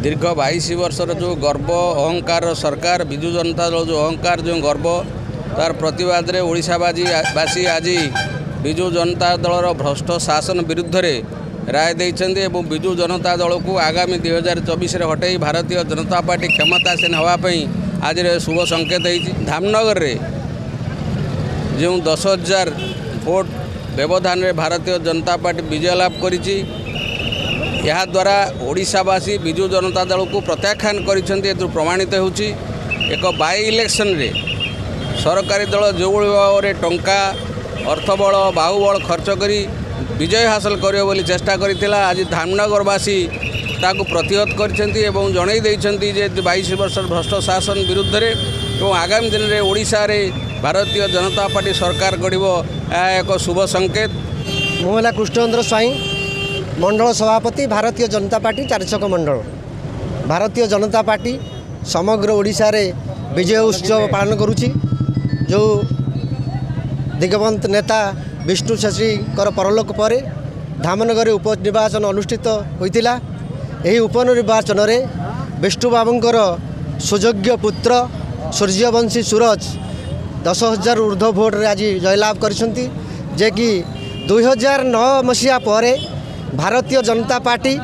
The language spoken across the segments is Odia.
ଦୀର୍ଘ 22 ବର୍ଷର ଯେଉଁ ଗର୍ବ ଅହଙ୍କାର ସରକାର, ବିଜୁ ଜନତା ଦଳ ଯେଉଁ ଅହଙ୍କାର, ଯେଉଁ ଗର୍ବ, ତାର ପ୍ରତିବାଦରେ ଓଡ଼ିଶାବାସୀ ବାସୀ ଆଜି ବିଜୁ ଜନତା ଦଳର ଭ୍ରଷ୍ଟ ଶାସନ ବିରୁଦ୍ଧରେ ରାୟ ଦେଇଛନ୍ତି ଏବଂ ବିଜୁ ଜନତା ଦଳକୁ ଆଗାମୀ 2024ରେ ହଟେଇ ଭାରତୀୟ ଜନତା ପାର୍ଟି କ୍ଷମତାସୀନ ହେବା ପାଇଁ ଆଜିର ଶୁଭ ସଂକେତ ହେଇଛି। ଧାମନଗରରେ ଯେଉଁ 10,000 ଭୋଟ ବ୍ୟବଧାନରେ ଭାରତୀୟ ଜନତା ପାର୍ଟି ବିଜୟ ଲାଭ କରିଛି, ଏହାଦ୍ୱାରା ଓଡ଼ିଶାବାସୀ ବିଜୁ ଜନତା ଦଳକୁ ପ୍ରତ୍ୟାଖ୍ୟାନ କରିଛନ୍ତି, ଏଥିରୁ ପ୍ରମାଣିତ ହେଉଛି। ଏକ ବାଇ ଇଲେକ୍ସନରେ ସରକାରୀ ଦଳ ଯେଉଁଭଳି ଭାବରେ ଟଙ୍କା, ଅର୍ଥବଳ, ବାହୁବଳ ଖର୍ଚ୍ଚ କରି ବିଜୟ ହାସଲ କରିବ ବୋଲି ଚେଷ୍ଟା କରିଥିଲା, ଆଜି ଧାମନଗରବାସୀ ତାକୁ ପ୍ରତିହତ କରିଛନ୍ତି ଏବଂ ଜଣାଇ ଦେଇଛନ୍ତି ଯେ 22 ବର୍ଷର ଭ୍ରଷ୍ଟ ଶାସନ ବିରୁଦ୍ଧରେ ଏବଂ ଆଗାମୀ ଦିନରେ ଓଡ଼ିଶାରେ ଭାରତୀୟ ଜନତା ପାର୍ଟି ସରକାର ଗଢ଼ିବ। ଏହା ଏକ ଶୁଭ ସଂକେତ। ମୁଁ ହେଲା କୃଷ୍ଣଚନ୍ଦ୍ର ସ୍ୱାଇଁ, ମଣ୍ଡଳ ସଭାପତି, ଭାରତୀୟ ଜନତା ପାର୍ଟି, ଚାରିଛକ ମଣ୍ଡଳ। ଭାରତୀୟ ଜନତା ପାର୍ଟି ସମଗ୍ର ଓଡ଼ିଶାରେ ବିଜୟ ଉତ୍ସବ ପାଳନ କରୁଛି। ଯେଉଁ ଦିଗବନ୍ତ ନେତା ବିଷ୍ଣୁ ସେଠୀଙ୍କର ପରଲୋକ ପରେ ଧାମନଗରରେ ଉପନିର୍ବାଚନ ଅନୁଷ୍ଠିତ ହୋଇଥିଲା। ଏହି ଉପନିର୍ବାଚନରେ ବିଷ୍ଣୁବାବୁଙ୍କର ସୁଯୋଗ୍ୟ ପୁତ୍ର ସୂର୍ଯ୍ୟବଂଶୀ ସୁରଜ 10,000 ଉର୍ଦ୍ଧ୍ୱ ଭୋଟରେ ଆଜି ଜୟଲାଭ କରିଛନ୍ତି, ଯେ କି 2009 ମସିହା ପରେ ଭାରତୀୟ ଜନତା ପାର୍ଟି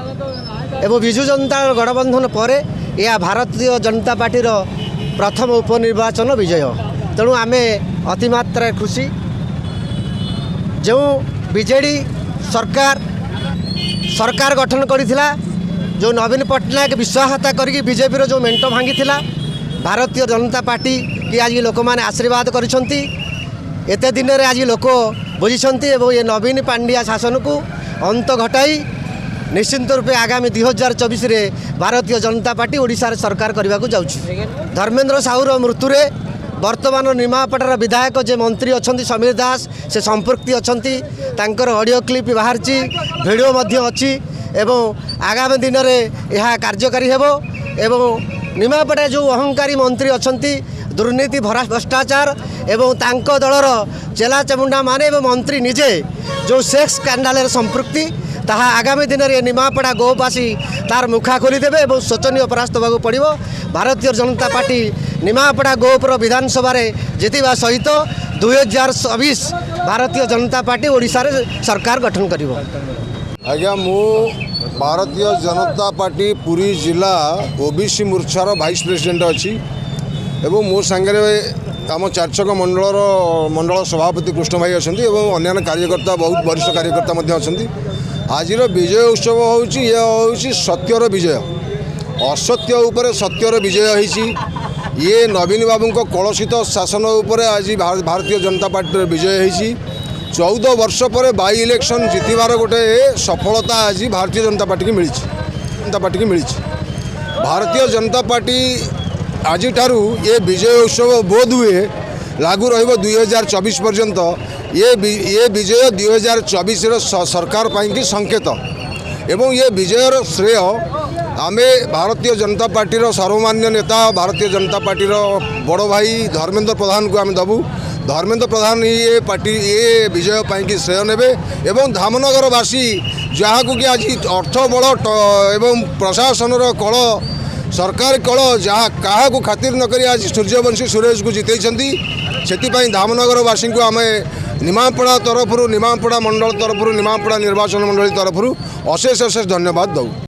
ଏବଂ ବିଜୁ ଜନତା ଦଳ ଗଠବନ୍ଧନ ପରେ ଏହା ଭାରତୀୟ ଜନତା ପାର୍ଟିର ପ୍ରଥମ ଉପନିର୍ବାଚନ ବିଜୟ। ତେଣୁ ଆମେ ଅତିମାତ୍ରାରେ ଖୁସି। ଯେଉଁ ବିଜେଡ଼ି ସରକାର ସରକାର ଗଠନ କରିଥିଲା, ଯେଉଁ ନବୀନ ପଟ୍ଟନାୟକ ବିଶ୍ୱାସଘାତ କରିକି ବିଜେପିର ଯେଉଁ ମେଣ୍ଟ ଭାଙ୍ଗିଥିଲା, ଭାରତୀୟ ଜନତା ପାର୍ଟି କି ଆଜି ଲୋକମାନେ ଆଶୀର୍ବାଦ କରିଛନ୍ତି। ଏତେ ଦିନରେ ଆଜି ଲୋକ ବୁଝିଛନ୍ତି ଏବଂ ଏ ନବୀନ ପାଣ୍ଡିଆ ଶାସନକୁ ଅନ୍ତ ଘଟାଇ ନିଶ୍ଚିନ୍ତ ରୂପେ ଆଗାମୀ 2024ରେ ଭାରତୀୟ ଜନତା ପାର୍ଟି ଓଡ଼ିଶାରେ ସରକାର କରିବାକୁ ଯାଉଛି। ଧର୍ମେନ୍ଦ୍ର ସାହୁର ମୃତ୍ୟୁରେ ବର୍ତ୍ତମାନ ନିମାପଡ଼ାର ବିଧାୟକ ଯେ ମନ୍ତ୍ରୀ ଅଛନ୍ତି ସମୀର ଦାସ, ସେ ସମ୍ପୃକ୍ତି ଅଛନ୍ତି। ତାଙ୍କର ଅଡ଼ିଓ କ୍ଲିପ୍ ବାହାରିଛି, ଭିଡ଼ିଓ ମଧ୍ୟ ଅଛି ଏବଂ ଆଗାମୀ ଦିନରେ ଏହା କାର୍ଯ୍ୟକାରୀ ହେବ। ଏବଂ ନିମାପଡ଼ାରେ ଯେଉଁ ଅହଙ୍କାରୀ ମନ୍ତ୍ରୀ ଅଛନ୍ତି, ଦୁର୍ନୀତି ଭରା ଭ୍ରଷ୍ଟାଚାର ଏବଂ ତାଙ୍କ ଦଳର ଚେଲା ଚାମୁଣ୍ଡାମାନେ ଏବଂ ମନ୍ତ୍ରୀ ନିଜେ ଯେଉଁ ସେକ୍ସ ସ୍କାଣ୍ଡାଲରେ ସମ୍ପୃକ୍ତି, ତାହା ଆଗାମୀ ଦିନରେ ନିମାପଡ଼ା ଗୋପବାସୀ ତାର ମୁଖା ଖୋଲିଦେବେ ଏବଂ ଶୋଚନୀୟ ପରାସ୍ତ ହେବାକୁ ପଡ଼ିବ। ଭାରତୀୟ ଜନତା ପାର୍ଟି ନିମାପଡ଼ା ଗୋପର ବିଧାନସଭାରେ ଜିତିବା ସହିତ 2024 ଭାରତୀୟ ଜନତା ପାର୍ଟି ଓଡ଼ିଶାରେ ସରକାର ଗଠନ କରିବ। ଆଜ୍ଞା, ମୁଁ ଭାରତୀୟ ଜନତା ପାର୍ଟି ପୁରୀ ଜିଲ୍ଲା ଓବିସି ମୋର୍ଚ୍ଚାର ଭାଇସ୍ ପ୍ରେସିଡେଣ୍ଟ ଅଛି ଏବଂ ମୋ ସାଙ୍ଗରେ ଆମ ଚାରିଛକ ମଣ୍ଡଳର ମଣ୍ଡଳ ସଭାପତି କୃଷ୍ଣ ଭାଇ ଅଛନ୍ତି ଏବଂ ଅନ୍ୟାନ୍ୟ କାର୍ଯ୍ୟକର୍ତ୍ତା, ବହୁତ ବରିଷ୍ଠ କାର୍ଯ୍ୟକର୍ତ୍ତା ମଧ୍ୟ ଅଛନ୍ତି। ଆଜିର ବିଜୟ ଉତ୍ସବ ହେଉଛି, ଇଏ ହେଉଛି ସତ୍ୟର ବିଜୟ। ଅସତ୍ୟ ଉପରେ ସତ୍ୟର ବିଜୟ ହୋଇଛି। ଇଏ ନବୀନ ବାବୁଙ୍କ କଳୁଷିତ ଶାସନ ଉପରେ ଆଜି ଭାରତୀୟ ଜନତା ପାର୍ଟିର ବିଜୟ ହୋଇଛି। 14 ବର୍ଷ ପରେ ବାଇ ଇଲେକ୍ସନ୍ ଜିତିବାର ଗୋଟେ ସଫଳତା ଆଜି ଭାରତୀୟ ଜନତା ପାର୍ଟିକି ମିଳିଛି, ଜନତା ପାର୍ଟିକି ମିଳିଛି। ଭାରତୀୟ ଜନତା ପାର୍ଟି ଆଜିଠାରୁ ଏ ବିଜୟ ଉତ୍ସବ ବୋଧ ହୁଏ ଲାଗୁ ରହିବ 2024 ପର୍ଯ୍ୟନ୍ତ। ଏ ବିଜୟ 2024ର ସରକାର ପାଇଁକି ସଂକେତ ଏବଂ ଏ ବିଜୟର ଶ୍ରେୟ ଆମେ ଭାରତୀୟ ଜନତା ପାର୍ଟିର ସର୍ବମାନ୍ୟ ନେତା, ଭାରତୀୟ ଜନତା ପାର୍ଟିର ବଡ଼ ଭାଇ ଧର୍ମେନ୍ଦ୍ର ପ୍ରଧାନକୁ ଆମେ ଦେବୁ। ଧର୍ମେନ୍ଦ୍ର ପ୍ରଧାନ ଇଏ ପାର୍ଟି ଏ ବିଜୟ ପାଇଁକି ଶ୍ରେୟ ନେବେ ଏବଂ ଧାମନଗରବାସୀ, ଯାହାକୁ କି ଆଜି ଅର୍ଥ ବଳ ଏବଂ ପ୍ରଶାସନର କଳ, ସରକାର କଳ, ଯାହା କାହାକୁ ଖାତିର ନକରି ଆଜି ସୂର୍ଯ୍ୟବଂଶୀ ସୁରେଶକୁ ଜିତେଇଛନ୍ତି, ସେଥିପାଇଁ ଧାମନଗରବାସୀଙ୍କୁ ଆମେ ନିମାପଡ଼ା ତରଫରୁ, ନିମାପଡ଼ା ମଣ୍ଡଳ ତରଫରୁ, ନିମାପଡ଼ା ନିର୍ବାଚନ ମଣ୍ଡଳୀ ତରଫରୁ ଅଶେଷ ଅଶେଷ ଧନ୍ୟବାଦ ଦେବୁ।